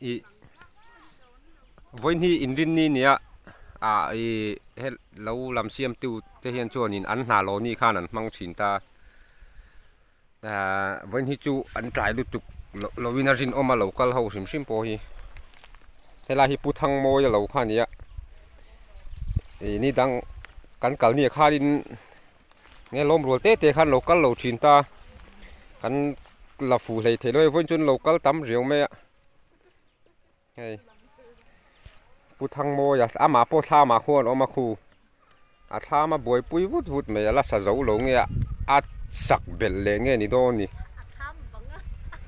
Ih vawiin hi inrinni nia ah ih he lo lam siamtu te hian chuanin an hna lawni khan an hmang thin ta ah vawiin hi chu an tlai lutuk loh loin a rinawm a lo kal ho hrim hrim pawh hi helai hi Pu Thangmawia lo kha a ni a ih ni dang kan kal ni ah khanin nge lawm rual te te khan lo kal lo thin ta kan la fuh hlei thei lo hei vawiin chuan lo kal tam riau mai a hei Pu Thangmawia amah pawh thlamah khuan a awm a khu a thlam a buaipui vut vut mai a la sa zo lo nge a a sak belh leh nge ni dawn ni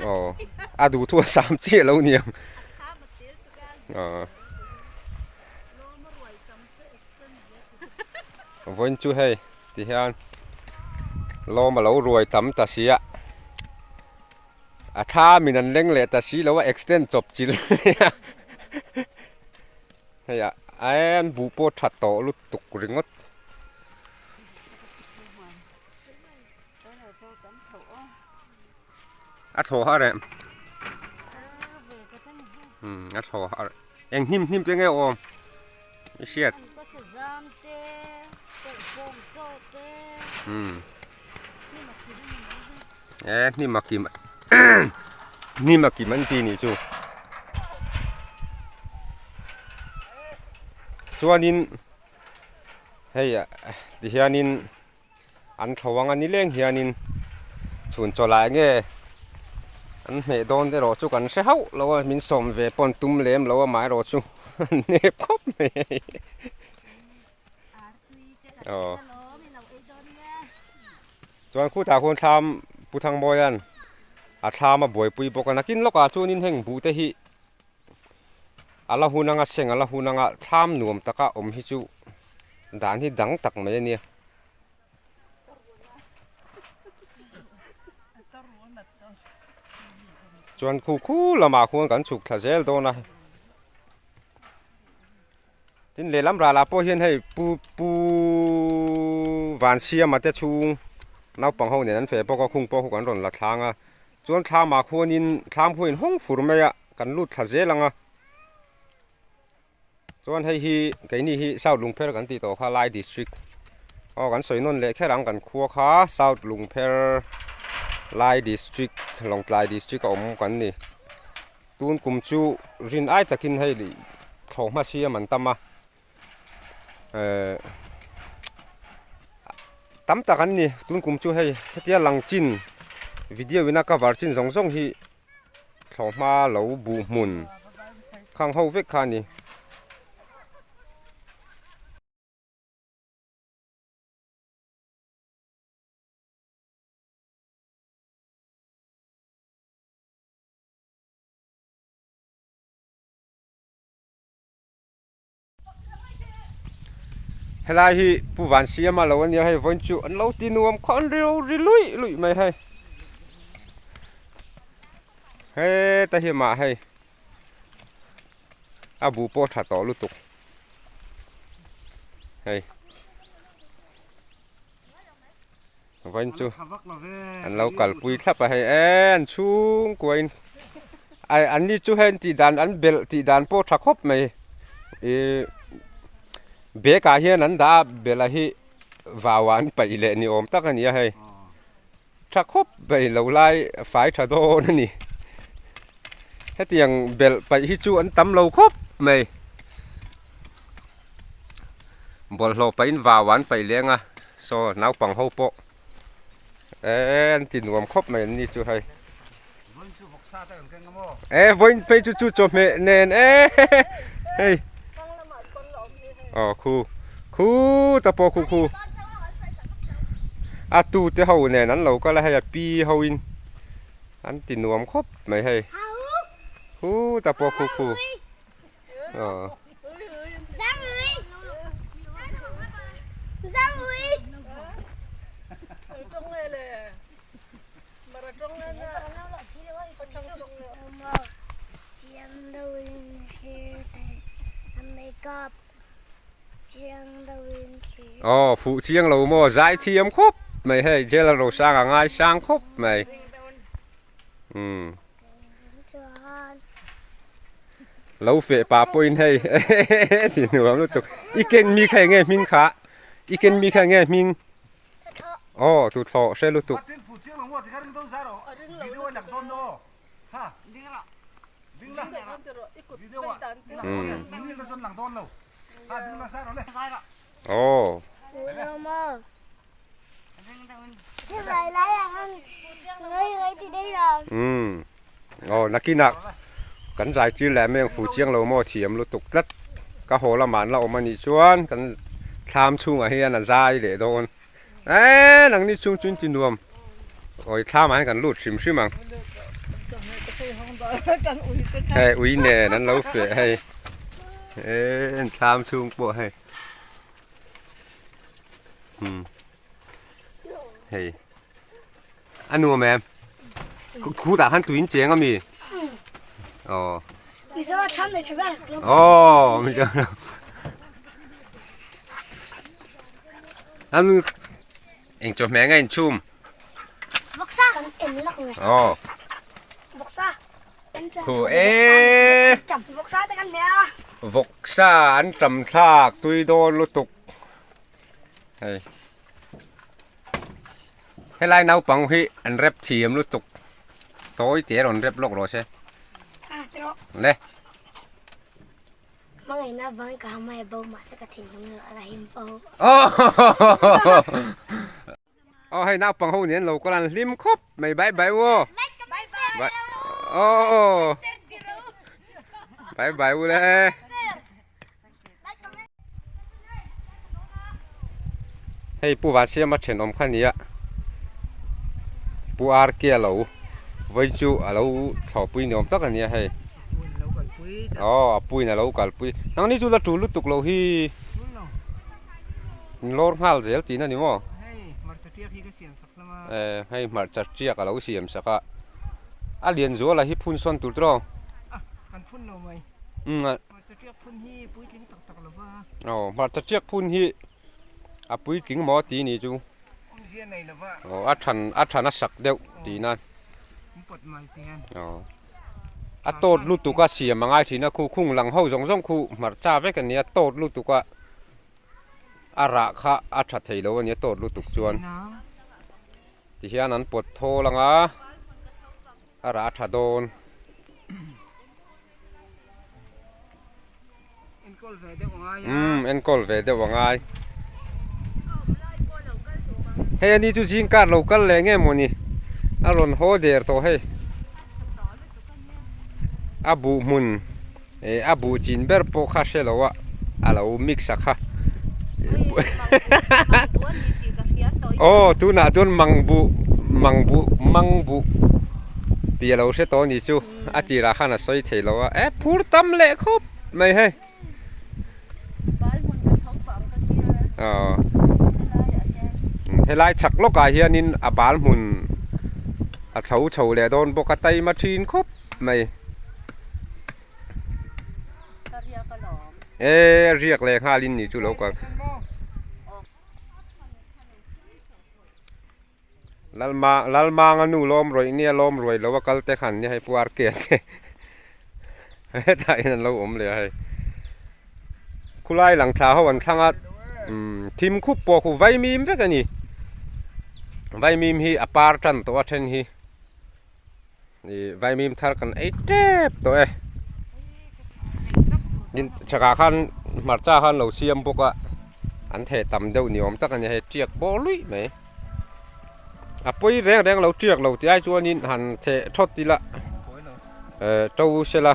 aw a duh thu a sam chiah lo niang aw. Vawiin chu hei ti hian lawm a lo ruai tam ta si a a thla min an leng leh ta si lo a extend chawp chil a hei a an buh pawh tha tawh lutuk ringawt. A thaw har em umm a thaw har eng hnim hnim te nge awm i hriat umm e hnim a kim hnim a kim an ti nih chu chuanin hei tihianin. An thlo ang a ni leng hianin chhun chaw lai nge an hmeh dawn te erawh chu kan hre hauh lo a min sawm ve pawh an tum lem lo a amaherawh chu an nep khawp mai hei aw chuan khutah khuan thlam Pu Thangmawia'n a thlam a buaipui bawk a nakin lawkah chuanin heng buh te hi a la hun anga seng a la hun anga thlam nuam taka awm hi chu dan hi dang tak mai a nia. Chuan khu khu lamah khuan kan chhuk thla zel dawn a tin lehlam ralah pawh hian hei pu pu Vansiama te chhung naupang ho nen an feh bawk a khung pawh khu kan rawn la thlang a chuan thlamah khuanin thlam khuain hawng fur mai a kan lut thla zel ang a. Chuan hei hi keini hi South Lungpher kan tih tawh kha Lai District aw kan sawi nawn leh kher ang kan khua kha South Lungpher Lai District Lawngtlai District a awm kan ni tun kum chu rin ai takin hei thlawh hma siam an tam a ehh tam tak an ni tun kum chu hei hetia lang chin video ina cover chin zawng zawng hi. Thlawhhma lo buh hmun khang ho vek kha a ni. Helai hi Pu Vansiama lo ania hei vawiin chu an lo ti nuam khaw an ri ri luih luih mai hei heta hi mah hei a buh pawh a tha tawh lutuk hei vawiin chu an lo kalpui thlap a hei e an chhungkuain an ni chu hei an tih dan an belh tih dan pawh tha khawp mai ih bag ah hian an dah a belh a hi vau ah an paih leh ni awm tak a ni a hei tha khawp mai lo lai fai tha dawn a ni hetiang belh paih hi chu an tam lo khawp mai bawlhhlawh pahin vau ah an paih leh ang a. Saw naupang ho pawh eh an ti nuam khawp mai an ni chu hei eh vawiin phei chu chu chawhmeh nen eh hei aw khu khu ta pawh khu khu a tu te ho nen an lo kal a hei a pi ho in an ti nuam khawp mai hei khu ta pawh khu khu aw. Aw fuh chiang lo maw zai thiam khawp mai hei jail a rosang a ngai sang khawp mai umm. Lo feh pah pawhin hei ti nuam lutuk. I ken mi kha enge hming kha? I ken mi kha enge hming? Aw tuthlawh hre lutuk. Aw. Umm aw nakinah kan zai tir leh mai ang fu chiang lo maw thiam lutuk tlat ka haw lamah an la awm anih chuan kan thlam chhungah hian a zai leh dawn eee nangni chhung chu in ti nuam awi thlamah hian kan lut hrim hrim ang hei ui nen an lo feh hei eee thlam chhung pawh hei. Hmm. Hei. A nuam em? Khu tah khan tuin cheng ami? Ồ. Ồ, mi cho. Ăn eng cho mẹ ngay chum. Ồ. Thu e. Vawksa an tam thlak tui dawn lutuk. Hei. Helai naupang hi an rep thiam lutuk. Tawi te rawn rep lawk rawh se. Le. Hmangaihna vang ka hmai bo mahse ka thinlung erawh a la him fo. Aw hei naupang ho nen lo kal an hlim khawp mai bye bye u aw. Aw bye bye u le. Hei Pu Vansiama thenawm kha nia Pu RK a lo vawi chu a lo thlawhpui ni awm tak a nia hei aw a puiin a lo kalpui nangni chu la tul lutuk loh hi in lawr nghal zel tihna ni maw hei hmarcha tiak a lo siam sak a a lian zuala hi phun sawn tur tawh Hmarcha tiak phun hi puitling tak tak lo va. Aw, hmarcha tiak phun hi a puitling maw tih ni chu. Awmzia nei lo va. Aw, a than a than a sak deuh tih nan. In pawt mai te hian. Aw, a tawt lutuk a siam a ngai thin a, khu khung lang ho zawng zawng khu hmarcha vek a nia tawt lutuk a a rah kha a tha thei lo a nia tawt lutuk chuan. Tihian an pawt thawl ang a, a rah a tha dawn. Umm enkawl ve deuh a ngai. Hei ani chu zing kar lo kal leh nge mawni a rawn haw der tawh hei. A buh hmun eh a buh chin ber pawh kha hre lo a a lo mix a kha. Aw tunah chuan mang buh mang buh mang buh tih a lo hre tawh a ni chu. A tirah khan a sawi thei lo a, e phur tam leh khawp mai hei. Aw helai chhak lawkah hianin a bal hmun a tho chho leh dawn bawk a taima thin khawp mai. E riak leh nghalin ni chu lo kal. Lalma Lalmanga nu lawm rawih nia lawm ruai lo a kal te khan nia hei pu RK te hetah hian an lo awm leh a hei khulai lang thla ho an thlang a umm thim khup pawh khu vaimim vek a ni vaimim hi a par tan tawh a then hi ih vaimim thar kan ei tep tawh e tin chhakah khan hmarcha khan lo siam bawk a an theh tam deuh ni awm tak a ni hei tiak bawr luih mai. A pawi reng reng lo tiak lo tih ai chuanin han theh thawt ila eh to sela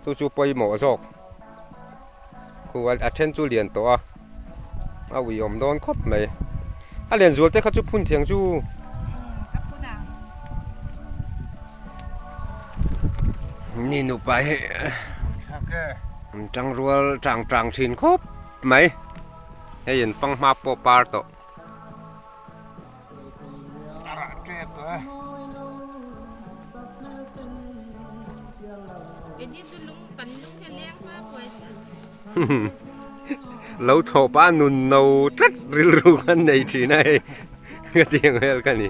chu chu pawimawh zawk khu a then chu lian tawh a a uiawm dawn khawp mai a lian zual te kha chu phun thiang chu ni nupa hi an tangrual tang tang thin khawp mai hei an fanghma pawh par tawh. Lo thawh pah a nun no tlat rilru khan nei thin a hei ka tiang vel ka ni.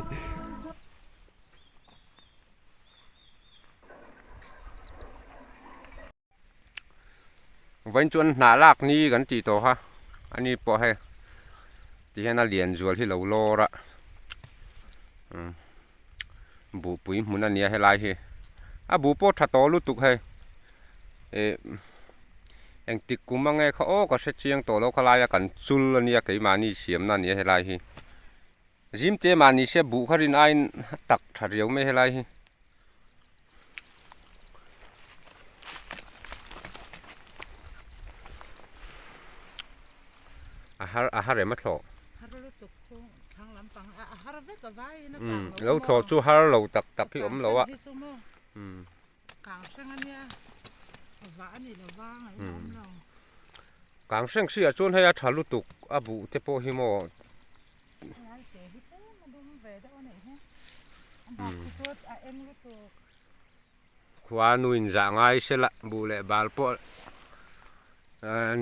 Vawiin chuan hnah lak ni kan tih tawh kha ani pawh hei tihian a lian zual hi lo lawr a umm buhpui hmun a nia helai hi a buh pawh tha tawh lutuk hei ih engtik kum ange kha aw ka hre chiang tawh lo khalai a kan chul a nia keimahni siamna a nia helai hi. Zim te mahni se buh kha rin aiin a tak tha riau mai helai hi. A har a har em a thlawh. Umm lo thlawh chu har lo tak tak hi awm lo a. Umm. Kang hreng hriah chuan hei a tha lutuk a buh te pawh hi maw. Khua nuin zah ngai sela buh leh bal pawh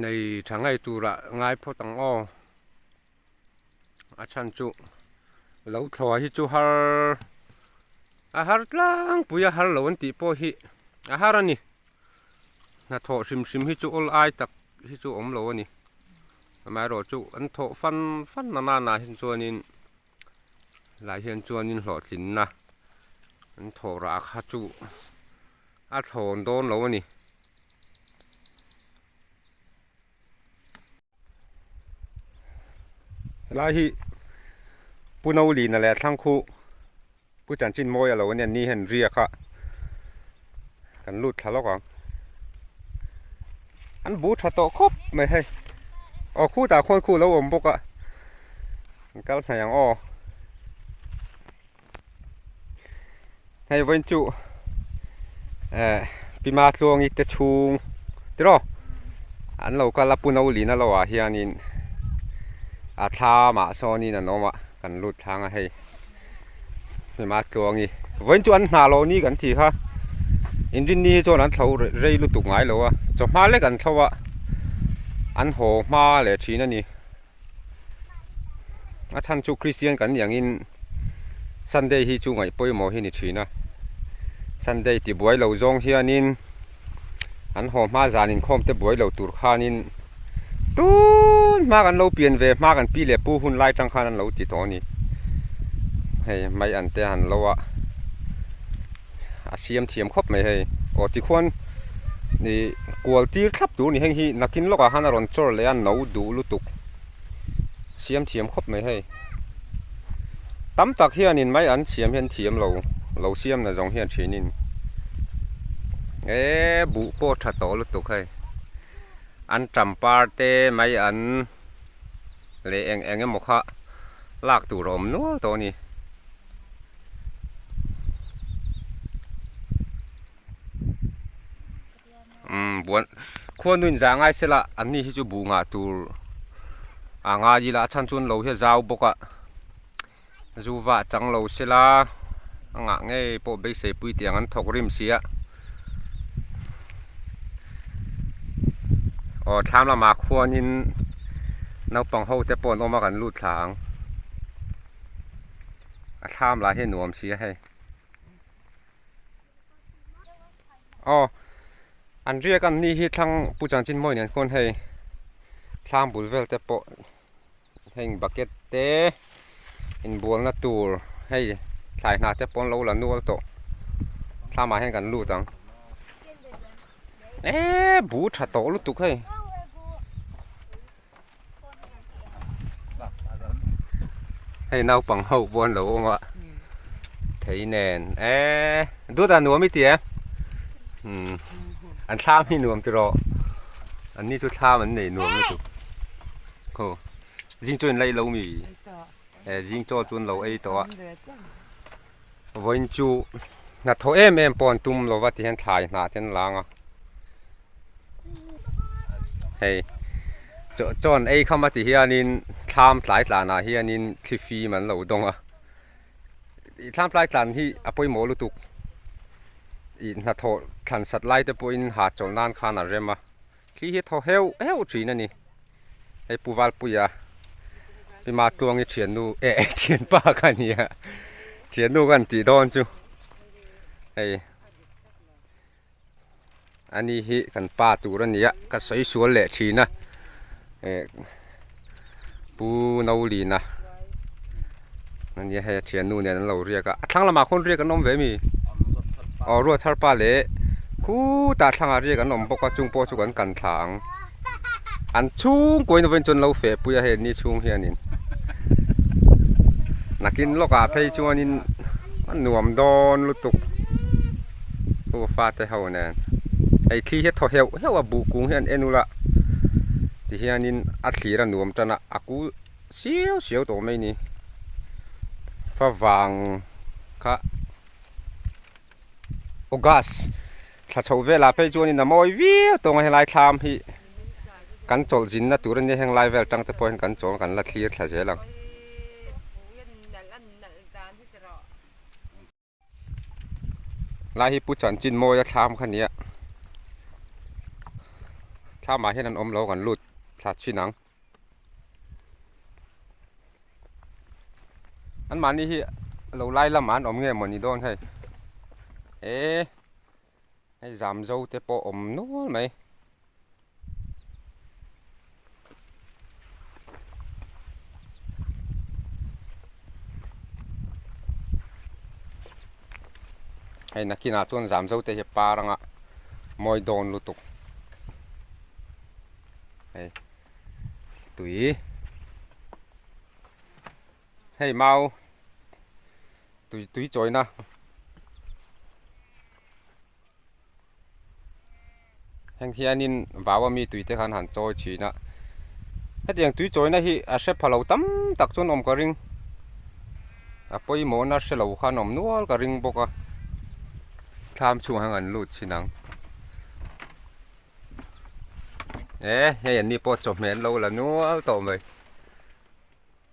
nei tha ngei turah ngai phawt ang aw. A chhan chu lo thlawh hi chu har a har tlangpui a har lo an tih pawh hi a har a ni hnathawh hrim hrim hi chu awl ai tak hi chu awm lo a ni amaherawh chu an thawh fan fan na nana hi chuanin lai hian chuanin hlawhtlinna an thawh rah kha chu a thlawn dawn lo a ni. Helai hi Pu Nolina leh Thlangkhu Pu Chanchin Mawia lo ania ni hian riak a kan lut thla lawk ang an bu tha tawh khawp mai hei aw khutah khuan khu lo awm bawk a an kal hnai ang aw hei vawiin chu eh pi ma tluangi te chhung tiraw an lo kal a pu no lin a lo ah hianin a thlamah sawnin an awm a kan lut thlang a hei pi ma tluangi vawiin chu an hnah loh ni kan tih kha inrinni hi chuan an thlo rei lutuk ngai lo a chawhma lek an thlo a an haw hma leh thin a ni. A chhan chu Christian kan nih angin Sunday hi chu ngaih pawimawh hi ni thin a, Sunday ti buai lo zawng hianin an haw hma zan inkhawm te buai lo tur khanin tun hma kan lo pian ve hma kan pi leh pu hun lai tang khan an lo ti tawh a ni. Hei mai an te han lo a, a siam thiam khawp mai hei. Aw tikhuan ih kual tir thlap tur a ni heng hi nakin lawkah khan a rawn chawr leh a no duh lutuk siam thiam khawp mai hei. Tam tak hianin mai an siam hian thiam lo lo siam na zawng hian thinin eee buh pawh tha tawh lutuk hei an tampar te mai an leh eng eng emaw kha lak tur a awm nual tawh a ni. Umm buan khuanu in zah ngai sela an ni hi chu buh ngah tur a ngai ila a chhan chuan lo hi a zau bawk a zu vah chang lo sela a ngah ngei pawh beisei pui tih ang an thawk rim si a aw thlam lamah khuanin naupang ho te pawh an awm a kan lut thla ang a thlam lah hi a nuam si a hei. Aw an riak an ni hi thlang pu chanchin mawi nen khuan hei thlang bul vel te pawh heng bucket te inbualna tur hei thlai hna te pawh an lo la nual tawh thlamah hian kan lut ang eee bu tha tawh lutuk hei. Hei naupang ho pawh an lo awm a thei nen eee dawt ah nuam i ti em umm an thlam hi nuam tiraw an ni chu thlam an nei nuam lutuk khaw zing chu in la ilo mi e zing chaw chu an lo ei tawh a vawiin chu hnathawh em em pawh an tum lova ti hian thlai hnah te an lang a hei chaw chaw an ei kham a ti hianin thlam tlai tlanah hianin thli fim an lo dawng a ih thlam tlai tlan hi a pawimawh lutuk ih hnathawh thlan sat lai te pawhin hahchawlh nan khan a rem a. Thli hi thaw heuh heuh thin a ni. Hei Pu Valpuia Pi Matluangi thiannu eh thianpa kha a ni a, thiannu kha an tih dawn chu hei. Ani hi kan pa tur a nia ka sawi sual leh thin a eh pu Nolina ania hei a thiannu nen an lo riak a a thlang lamah khawn riak an awm ve mi aw ruat thar pa leh khutah thlangah riak an awm bawk a chung pawh chu kan kan thla ang an chhungkaw in vawiin chuan lo feh pui a hei ni chhung hianin nakin lawkah phei chuanin a nuam dawn lutuk. Chu fate ho nen hei thli hi a thaw heuh heuh a buh kung hi an en ula tihianin a thlir a nuam tan a a kul siau siau tawh mai ni favang kha august thla chho velah phei chuanin a mawi viau tawng a helai thlam hi kan chawlh zinna tur a nia heng lai vel tang te pawh hian kan chawl kan la thlir thla zel ang. Lai hi Pu Chanchin Mawia thlam kha nia thlamah hian an awm lo kan lut thla chin ang anmahni hi lo lai lamah an awm nge mawni dawn hei eh hei zam zo te pawh awm nual mai. Hei nakinah chuan zam zo te hi par anga mawi dawn lutuk hei tui hei mau tui tui chawina. Heng hianin vau ami tui te khan han chawi thin a hetiang tui chawina hi a hre pha lo tam tak chuan awm ka ring a pawimawhna hre lo khan awm nual ka ring bawk a thlam chhungah hian an lut thin ang e hei an ni pawh chawhmeh an lo la nual tawh mai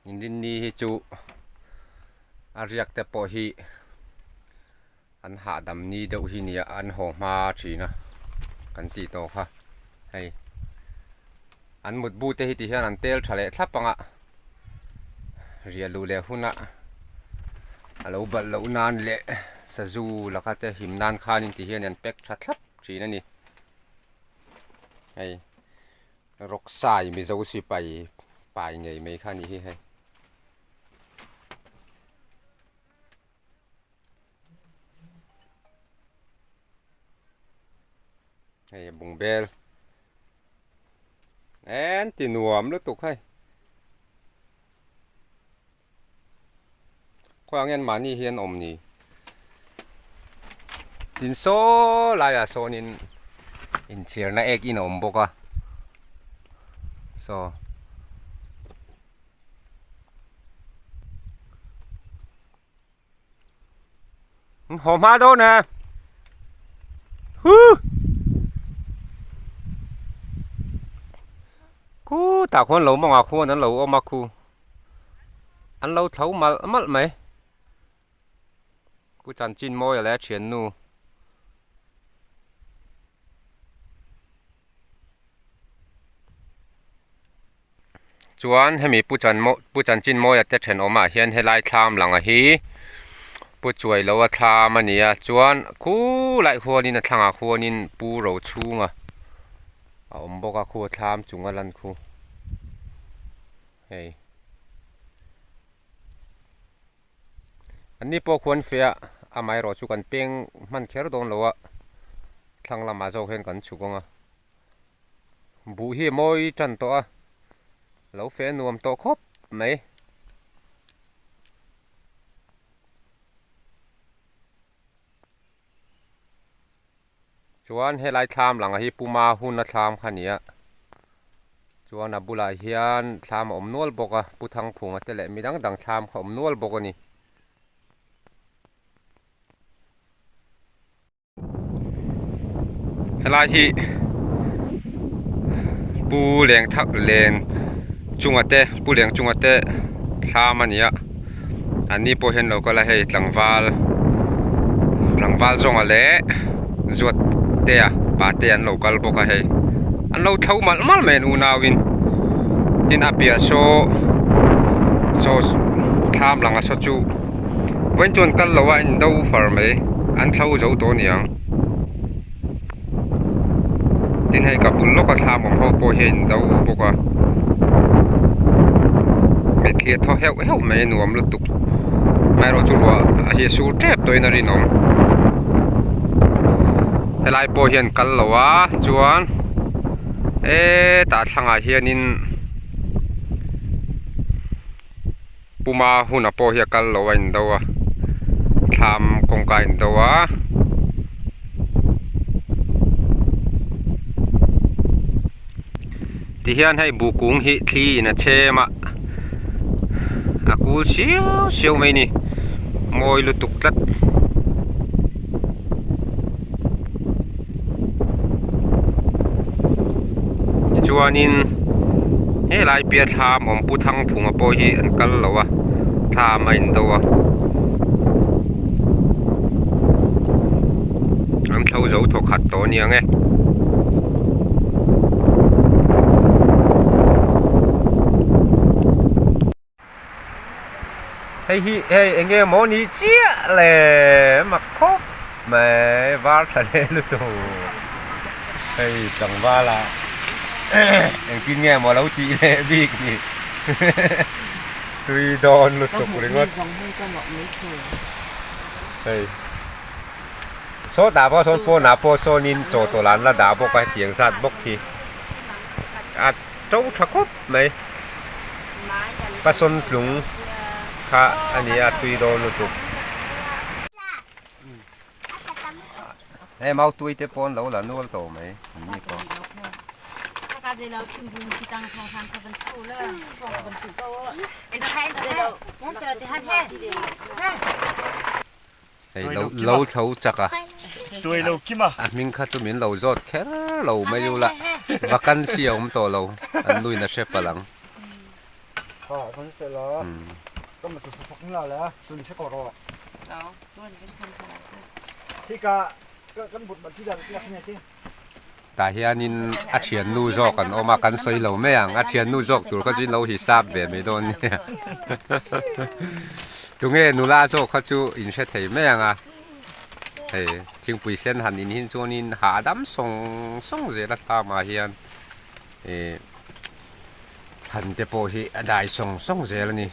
inrinni hi chu a riak te pawh hi. An hahdam ni deuh hi nia an haw hma thin a kan tih tawh kha hei an mutbu te hi ti hian an tel tha leh thlap ang a riah luh leh huna a lo balh loh nan leh sazu laka te him nan khanin ti hian an pack tha thlap thin a ni hei rawksai mizo sipai pai ngei mai kha a nih hi hei. Hei bungbel en ti nuam lutuk hei khawiah nge mahni hian awm ni tin saw laiah sawnin inchhirna ek in a awm bawk a saw. Haw hma dawn e. Huh! Khu tah khuan lo mawngah khuan an lo awm a khu. An lo thlo malh malh mai. Pu Chanchin Mawia leh a thiannu. Chuan hemi Pu Chan Pu Chanchin Mawia te thenawmah hian helai thlam langa hi Pu Chuailoa thlam a ni a chuan khulai khuanin a thlangah khuanin Pu Rochhunga a awm bawk a khu a thlam chung a lan khu hei. An ni pawh khuan feh a amaherawh chu kan peng hman kher dawn lo a thlang lamah zawk hian kan chhuk ang a buh hi a mawi tan tawh a lo feh nuam tawh khawp mai. Chuan helai thlam langah hi puma hun a thlam kha a ni a chuan a bulah hian thlam a awm nual bawk a pu thangphunga te leh mi dang dang thlam kha a awm nual bawk a ni. Helai hi pu leng thak len chunga te pu leng chunga te thlam a ni a an ni pawh hian lo kal a hei tlangval tlangval zawnga leh zuat te a pa te an lo kal bawk a hei an lo tho malh malh mai an unau in tin a piah saw saw thlam lang a saw chu vawiin chuan kal lo a in do far mai an thlo zo tawh a niang. Tin hei ka bul lawka thlam awm ho pawh hi a in do bawk a mitthli a thaw heuh heuh mai a nuam lutuk amaherawh chu ruah hi a sur tep tawhin a rinawm helai pawh hian kal lo a chuan hetah thlangah hianin Puma huna pawh hi a kal lo a indo a thlam kawngka a indo a. Tihian hei buh kung hi thli in a chhem a a kul siau siau mai a ni mawi lutuk tlat. Tichuanin helai piah thlam awm pu Thangphunga pawh hi an kal lo a thlam a indo a an thlo zo thawkhat tawh a niang e. Hei hi hei eng nge maw ni chiah le mak khawp mai var tha hle lutuk hei tlangval ah engtin nge maw lo tih leh bik ni tui dawn lutuk ringawt hei sawtah pawh sawn pawnah pawh sawnin chaw tawlh an la dah bawk a hetiang zat bawk hi a to tha khawp mai pasawn tlung kha a ni a tui dawn lutuk hei mau tui te pawh an lo la nual tawh mai an ni pawh. Hei lo lo tho chak a a hming kha chu min lo zawt kher lo mai ula vacancy a awm tawh lo an nuin a hre palh ang. Tah hianin a thiannu zawk an awm a kan sawi lo mai ang a thiannu zawk tur kha chu in lo hisap ve mai dawn nia tunge nula zawk kha chu in hre thei mai ang a hei thingpui sen han in hin chuanin hahdam sawng sawng zel a thlamah hian ih thlan te pawh hi a dai sawng sawng zel a ni.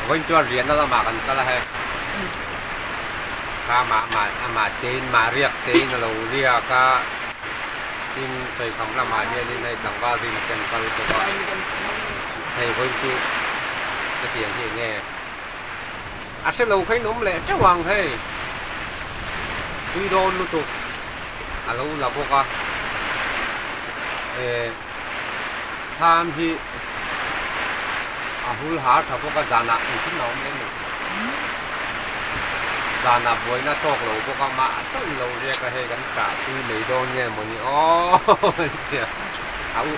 Vawiin chuan riahna lamah kan kal a hei kha mah mah amah tein mah riak tein a lo riak a tin sawikham lamah hianin hei tlangval rin te an kal bawk a hei vawiin chu hetiang hi enge a hre lo kha in awm leh teuh ang hei tui dawn lutuk a lo la bawk a eh. Thlam hi a hul har tha bawk a, zanah engtin a awm lem lo tih. Zanah buaina tawk lo bawk a, mah chauh in lo riak a, hei kan tah pui mai dawn nge mawni aw an ti a, a u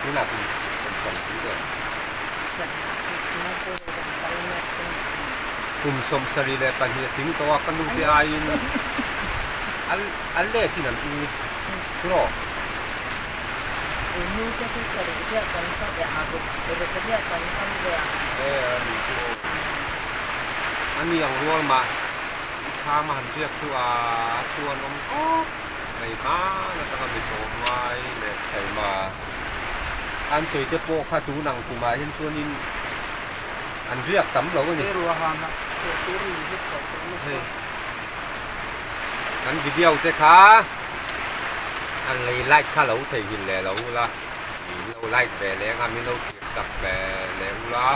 tunah kum sawm pui tawh em? Kum 72 a tling tawh a, ka nu te aiin a let in an u tawh. A ni ang rual mah i thlam a han riak chu a chhuan awm tawp mai hman atanga mi chawm ngai leh thaima an sawi te pawh kha tun ang kumah hian chuanin an riak tam lo a ni. Kan video te kha an lei light kha lo theihnghilh leh lo ula min lo light ve leng a min lo thlir sak ve leh ula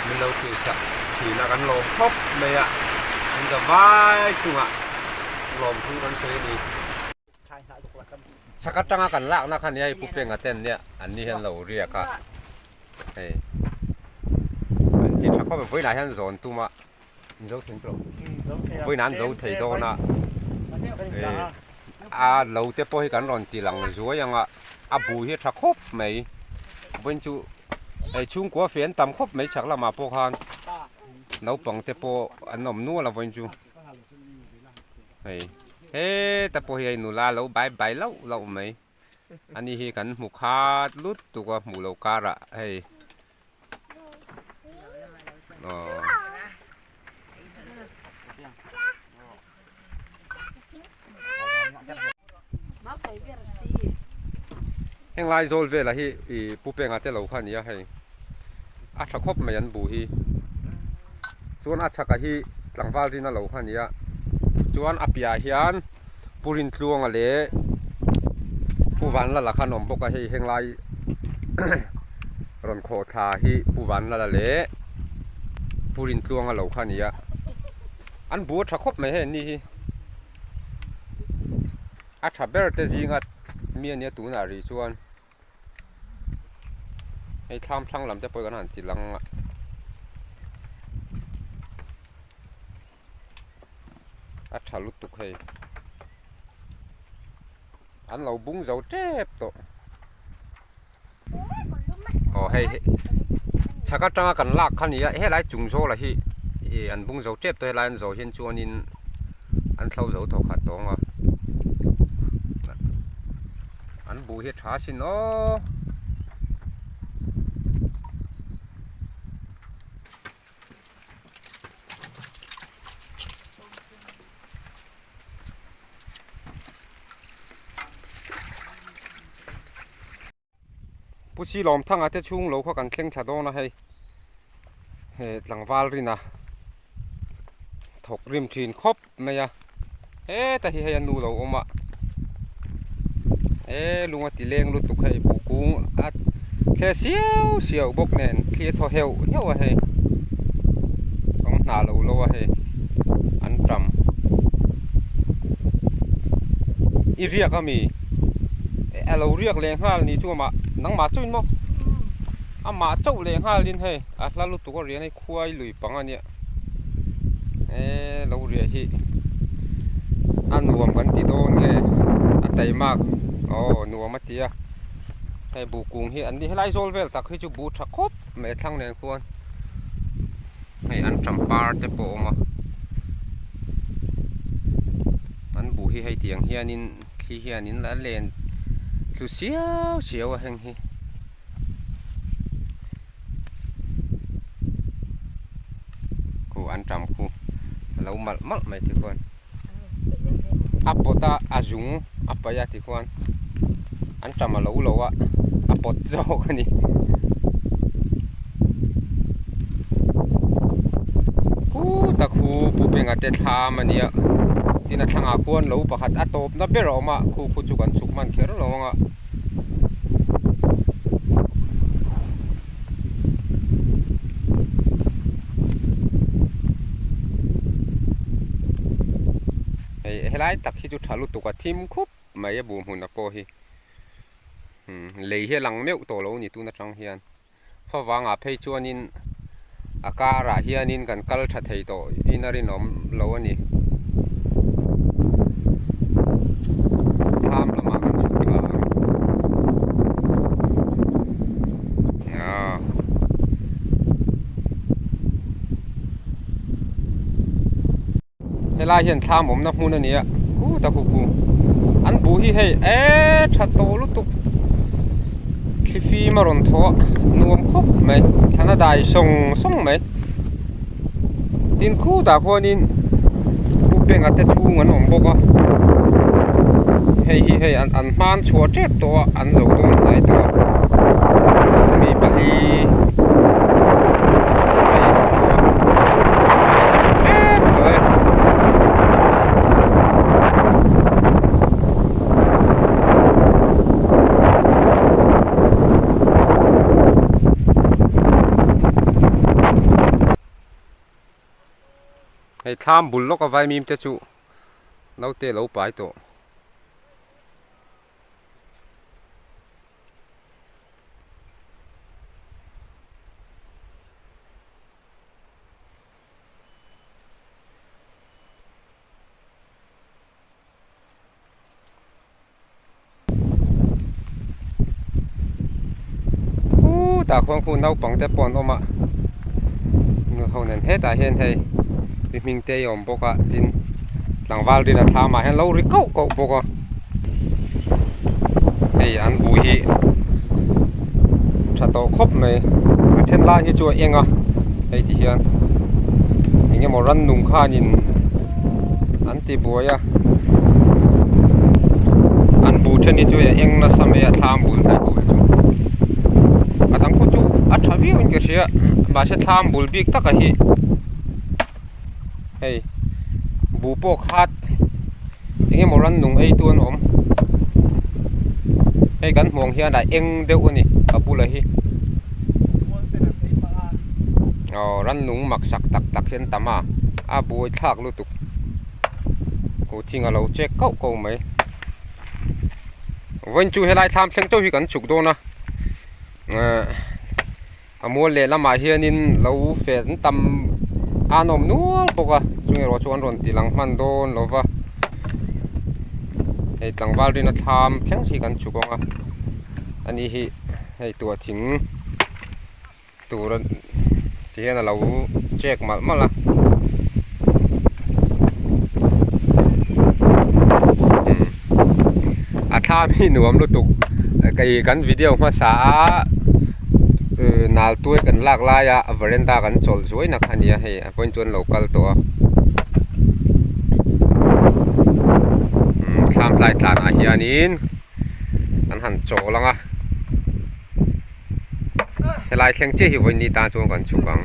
min lo thlir sak thin a kan lawm khawp mai a an za vai chungah lawm thu kan sawi a ni. Chak atanga kan lakna kha nia hei Pu Penga ten nia an ni hian lo riak a hei an ti tha khawp a vawiinah hian zawn tum a. Zo thei tawh. Vawiin an zo thei dawn a. A lo te pawh hi kan rawn ti lang zuai ang a, a bu hi a tha khawp mai. Vawiin chu hei chhungkua fe an tam khawp mai chhak lamah pawh khan naupang te pawh an awm nual a vawiin chu. Hei heta pawh hi hei nula lo bai bai lauh lauh mai. Ani hi kan hmu khat lutuk a hmuh loh karah hei. Heng lai zawl velah hi ih pu penga te lo kha a ni a hei a tha khawp mai an bu hi chuan a chhakah hi tlangval rin a lo kha a ni a chuan a piahah hian pu Rintluanga leh pu Vanlala kha an awm bawk a hei heng lai rawn khawh thla hi pu Vanlala leh pu Rintluanga lo kha a ni a an bu a tha khawp mai hei an ni hi. A tha ber te zinga mi ania tunah rih chuan hei thlam thlang lam te pawh hi kan han ti lang a a tha lutuk hei an lo bung zo tep tawh aw hei chhak atanga kan lak kha nia helai chung zawlah hi ih an bung zo tep tawh helai an zawh hian chuanin an thlo zo tawh khat tawng a an buh hi a tha asin aw. Pu Silawm Thanga te chhung lo kha kan thleng thla dawn a hei he tlangval rin a thawk rim thin khawp mai a heta hi hei a nu lo awm a e lung a ti leng lutuk hei buh kung a thle siau siau bawk nen thli a thaw heuh heuh a hei awm hnah lo lo a hei an tam i riak a mi. A lo riak leh nghal ni chu amah nangmah chauhin maw amah chauh leh nghalin hei a hla lutuk a rian hei khuai lui pang a nia eee lo riah hi a nuam kan ti dawn nge a taimak aw nuam a ti a hei buh kung hi an ni helai zawl vel tak hi chu buh tha khawp mai a thlang nen khuan hei an tam par te pawh a awm a an buh hi hei tiang hianin. Thli hianin a len tlu siau siau a heng hi. Khu an tam khu a lo malh malh mai ti khuan a pawt a a zung a paih a ti khuan an tam a lo lo a a pawt zawk a ni. Khuta khu pu Penga te thlam a nia tin a thlangah khuan lo pakhat a tawpna ber a awm a khu khu chu kan chhuk hman kher lo ang a. Hei helai tak hi chu tha lutuk a thim khup mai a buh hmun a pawh hi lei hi a lang meuh tawh lo a ni tun atang hian. Favangah phei chuanin a karah hianin kan kal tha thei tawh in a rinawm lo a ni. Thlam lamah kan chhuk thla ang. Helai hian thlam awmna hmun a ni a khuta khu khu an buh hi hei eee tha tawh lutuk thli fim a rawn thaw a nuam khawp mai thlan a dai sawng sawng mai tin khutah khuanin pu Penga te chhung an awm bawk a hei hi hei an hman chhuah tep tawh a an zo dawn hnai tawh a mi pali. Hei thlam bul lawk a vaimim te chu naute lo pai tawh. Khutah khuan khu naupang te pawh an awm a nu ho nen hetah hian hei mi hming te a awm bawk a tin tlangval rin a thlam ah hian lo ri kauh kauh bawk a hei an buh hi tha tawh khawp mai a then lai hi chu a eng a hei ti hian eng emaw rannung khanin an ti buai a an bu. bu then hi chu a eng nasa mai a thlam bul hnai ho hi chu a dang khu chu a tha viau in ka hria mahse thlam bul bik taka hi hei bu pawh khat eng emaw rannung ei tu an awm hei kan hmuh ang hian a eng deuh a ni a bulah hi aw rannung mak sak tak tak hi an tam a a buai thlak lutuk Kut thing a lo chek kauh kauh mai vawiin chu helai thlam thleng chauh hi kan chhuk dawn a ehh a mual leh lamah hianin lo fel an tam an awm nual bawk a chung erawh chu an rawn ti lang hman dawn lo va hei tlangval rin a thlam thleng hi kan chhuk ang a ani hi hei tuah thing. Tur a ti hian a lo check malh malh a a thlam hi nuam lutuk kei kan video hmasa a nal tuai kan lak laia veranda kan chawlh zuai na kha a nia hei a point chu an lo kal tawh a thlam tlai tlanah hianin an han chawl ang a. Helai thleng chiah hi vawiin ni tan chuan kan chhuk ang.